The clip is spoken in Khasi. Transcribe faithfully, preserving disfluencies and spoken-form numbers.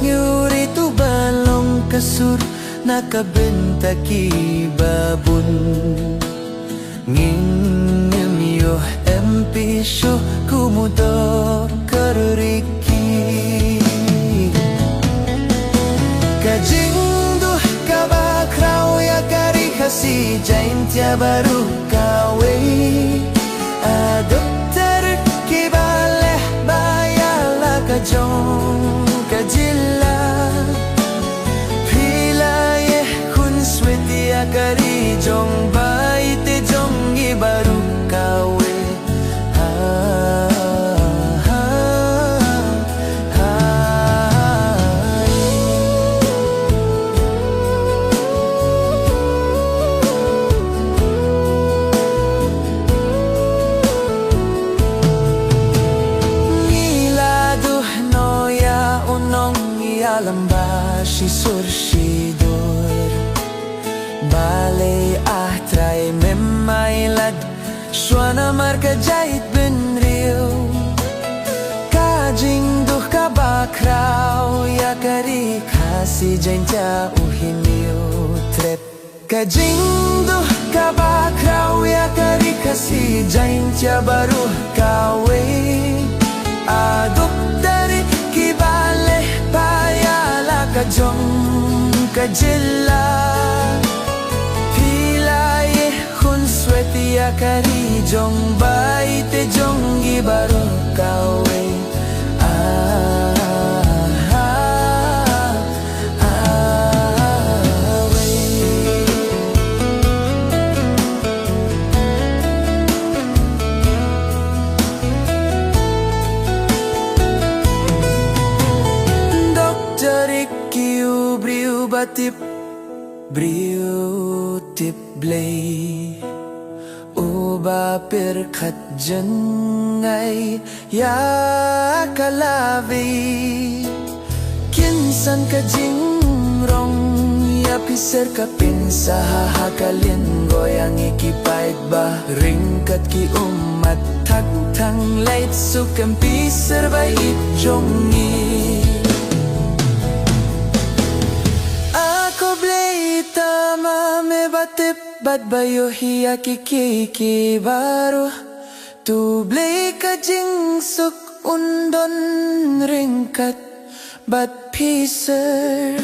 Ngi uri tu ba long ka sur na ka bynta ki babun. Ngim ïoh em phi shuh kum u dok ka riki. Ka jingduh kaba khraw ïa ka ri Khasi Jaintia baroh kawei. Adop tarik kiba leh ba ïa la ka jong ka jylla. Phi la ïeh khun swit ïa ka ri jong ba ïeit jong ngi baroh kawei. Ha, ha, ha. Ngi la duh noh ïa u nongïalam ba shi sur shi dur. Balei ah Trai mem ailad shuwa namar ka jaitbynriew? Ka jingduh kaba khraw ïa ka ri Khasi Jaintia u hynñiew trep. Ka jingduh kaba khraw ïa ka ri Khasi Jaintia baroh kawei. Adop tarik kiba leh ba ïa la ka jong ka jylla. Phi la ïeh khun swit ïa ka ri jong ba ïeit jong ngi baroh kawei. Ah, ah, ah, wei. Doktor Ricky u briew ba tip, briew tip Blei, uba pyrkhat jngai ïa ka lavi. Kin san ka jingrong ïa phi ser ka pynsaha ha ka lyngngoh ïa ngi ki paidbah ryngkat ki ummat thak thang leit suk em phi ser ba ïeit jong ngi. A ko Blei tang ma me ba tip bad ba ïohi ïa ki ki ki baroh. To Blei ka jingsuk un don ryngkat bad phi ser.